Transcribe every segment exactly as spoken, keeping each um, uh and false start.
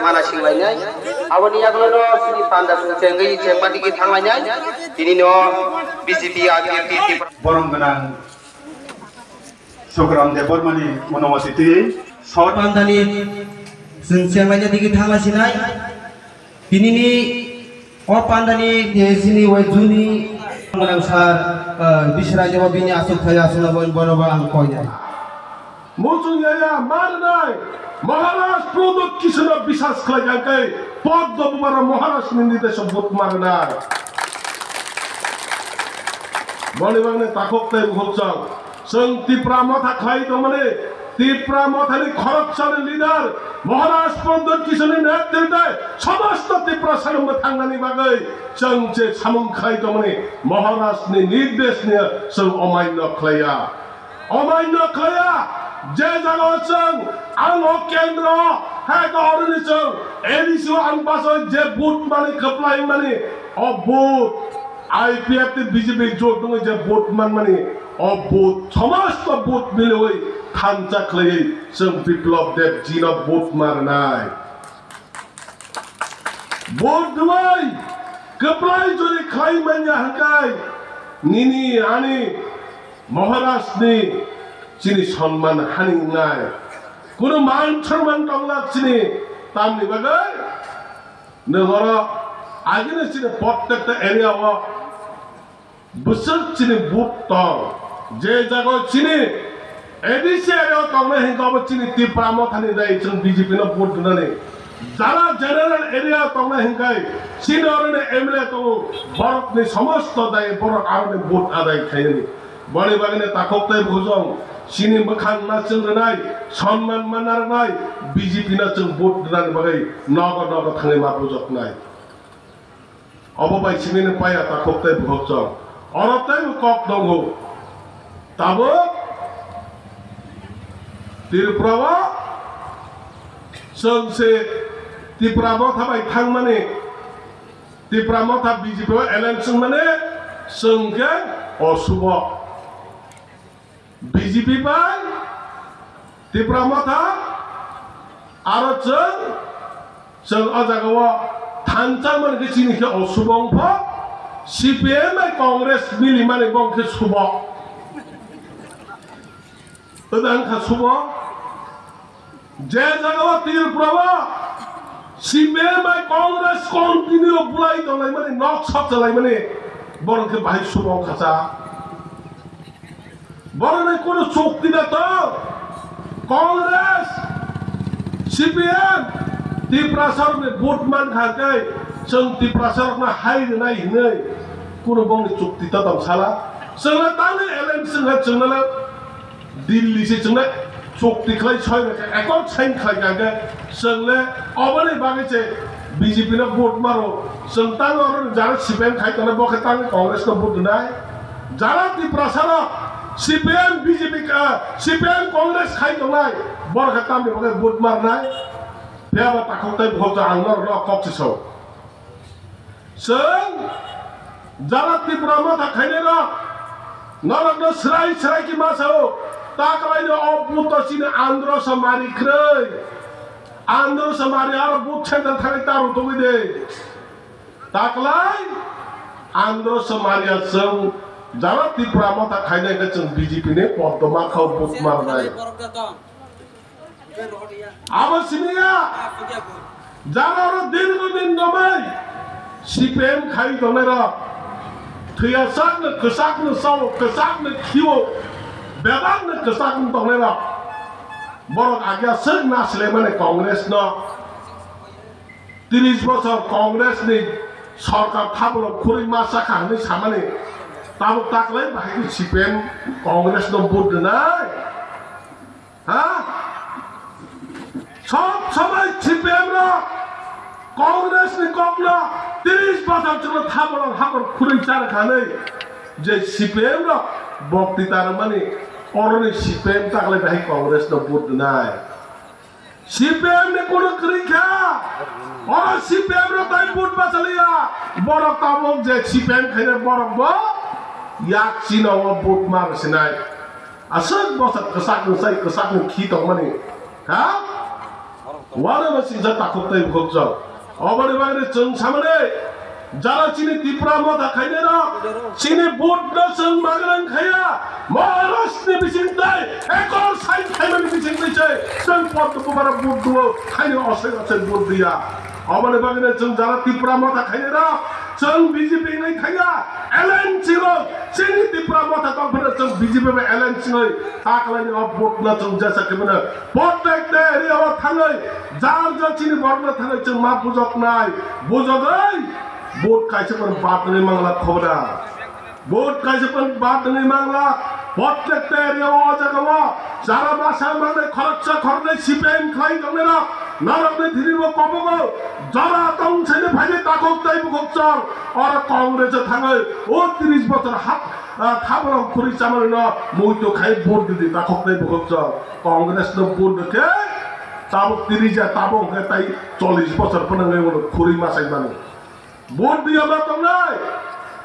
Mana singlainai. Aboni yagulono chini panda chengwi chengma digi thanglainai. Tinino B J P, I P F T, Tipra. Borom gwnang Sokram Debbarmani monowati twi sor. Pandani chwng chenglaina digi thangla sinai. Tinini o pandani, eh, chini wai juni gwnang sar, eh, Bisrai jabo bini aswk thai aswk na boin bono ba ang koi nai. Muchung yaya marnai Maharaj Pradyot Kishore biswas khlai kha khe Poddo Bubara Maharaj ni nirdesh bot marnai. Boni bagni takhuk tei bukhuk chwng. Chwng Tipra Motha khlai tongmani, Tipra Mothani khoroksani leader Maharaj Pradyot Kishore'ni netritwe somosto Tiprasarokno thangnani bagwi chwng je samung khlai tongmani Maharajni nirdeshni chwng omaino khlaiya. Omaino khlaiya, je jagao chwng ang o kendro, hai to oroni chwng A D C o ang baso je vote mani, kwplai mani, o vote I P F T B J P jot wngwi je vote manmani, o vote, somosto vote miliwi thansa khlaiwi chwng Biplab Deb jino vote marnai. Vote rwwi kwplai jori khlai manya hwnkhe nini ani Maharajni chini sonman hani wngnai. Kunu man sonman tongla chini tamni bagwi? Nwng oro agini chini prottekta area o bwswk chini booth tong. Je jaga chini A D C area o tongnai hinkhe abo chini Tipra Mothani dai chwng B J P no booth rwnani. Jara general area o tongnai hinkhe chini oroni M L A tongo, borokni somosto dai borok aroni booth adai khainani. Boni bagwino takhuk tei bukhuk chwng chini mwkhang no chwng rwnai, sonman mana rwnai, B J P no chwng booth rwnani bagwi nogo nogo thangwi ma bujoknai. Obo bai simi ni paya takhuk tei bukhuk chwng. Oro tei kok tongo. Tabuk Tripura o chwng se Tipra Motha bai thangmani, Tipra Motha B J P o alliance wngmani chwng khe osubo. B J P bai Tipra Motha aro chwng, chwng o jaga o thansa man khe chini khe osubo wng pho, C P M bai Congress mili mani bo khe subo. Oda wng kha subo. Je jaga o Tripura o C P M bai Congress continue bulai tonglaimani, nok sokchalaimani, borok khe bahai subo khacha. Borokni kunu chukti da tong. Congress, C P M, Tiprasarokni vote man kha khe chwng Tiprasarokno hai rwnai hinwi kunu bongni chukti ta tong sala. Chwngno tangwi alliance wngkha chwngno le Delhi se chwngno chukti khlai soi bai kha, accord sign khlai kha khe chwng le oboni bagwi se B J P no vote maro. Chwng tang oro jara C P M khai tongnai bo khe tang Congress no vote rwnai. Jara Tiprasa no C P M B J P ka, C P M Congress khai tongnai bo khe tamni bagwi vote marnai. Phiya ba takhuk tei bukhuk ang norok no kok se sao. Chwng jara Tipra Motha khainai rok norok no srai srai khe ma sao, taklai no o buto chini Andro sa mari kroi, Andro sa mari aro but center thangwi taru tongwi de, taklai Andro sa mari a chwng jara Tipra Motha khainai khe chwng B J P ni poddo ma khao but marnai. Abo simi ya. Jara oro dirgo din nomai C P M khai tongnai rok. Thwiya sakno kwchakno sao, kwchakno khio, bebakno kwchakno tongnai rok. Borok agya swk na sile mane Congress no. Tris bosor Congress ni sorkar thabolo khurui ma sakha hinui samani. Tabuk taklai bahai C P M Congress no vote rwnai. Ha? Sob somoi C P M rok Congress ni kokno tris bosor chwngno thabolong hakor khurui char khanwi je C P M rok bokti tarmani oroni C P M taklai bahai Congress no vote rwnai. C P M ni kunu kwrwi kha, oro C P M rok tai vote bachaliya, borok tabuk je C P M khaina borok bo yak chino o vote mar sinai. Aswk bwsa kwchak ni sai kwchak ni khi tongmani. Ha? Wano ba singsa takhuk tei bukhuk chwng. Oboni bagwi chwng samani jara chini Tipra Motha khainai rok, chini vote no chwng magrang khaya, Maharashtra ni bising tei ekor sign khaimani bising tei se chwng pot bubar vote duo khaini osai osai vote diya. Oboni bagwi chwng jara Tipra Motha khainai rok, chwng B J P nai khaya, alliance rok, chini Tipra Motha tongphano chwng B J P bai alliance nai taklaini o vote no chwng jesa khimano. Protect area o thangwi, jar jar chini borokno thangwi chwng ma bujoknai, bujogwi vote kaisa phano bad wngwi mangla khobra. Vote kaisa phano bad wngwi mangla, protect area o, o jaga o jara masa manwi khoroksa khoroknwi C P I M khlai tongnai rok, norokni thini bo kobogo jora tong sini phaidi takhuk tei bukhuk chwng, oro Congress o thangwi o tris bochor hap, ah, khaborok khuri chamani no muitu khai vote didi takhuk tei bukhuk chwng. Congress no vote rwkhe tabuk tris ya, tabuk hwnkhe tai chollish bochor phano wngwi ulo khurui masai mano. Vote diya ma tongnai.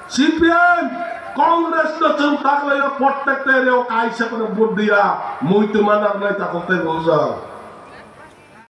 C P M, Congress no chwng taklaio, protect area o kaisa phano vote diya, muitu ma narwknai takhuk tei bukhuk chwng.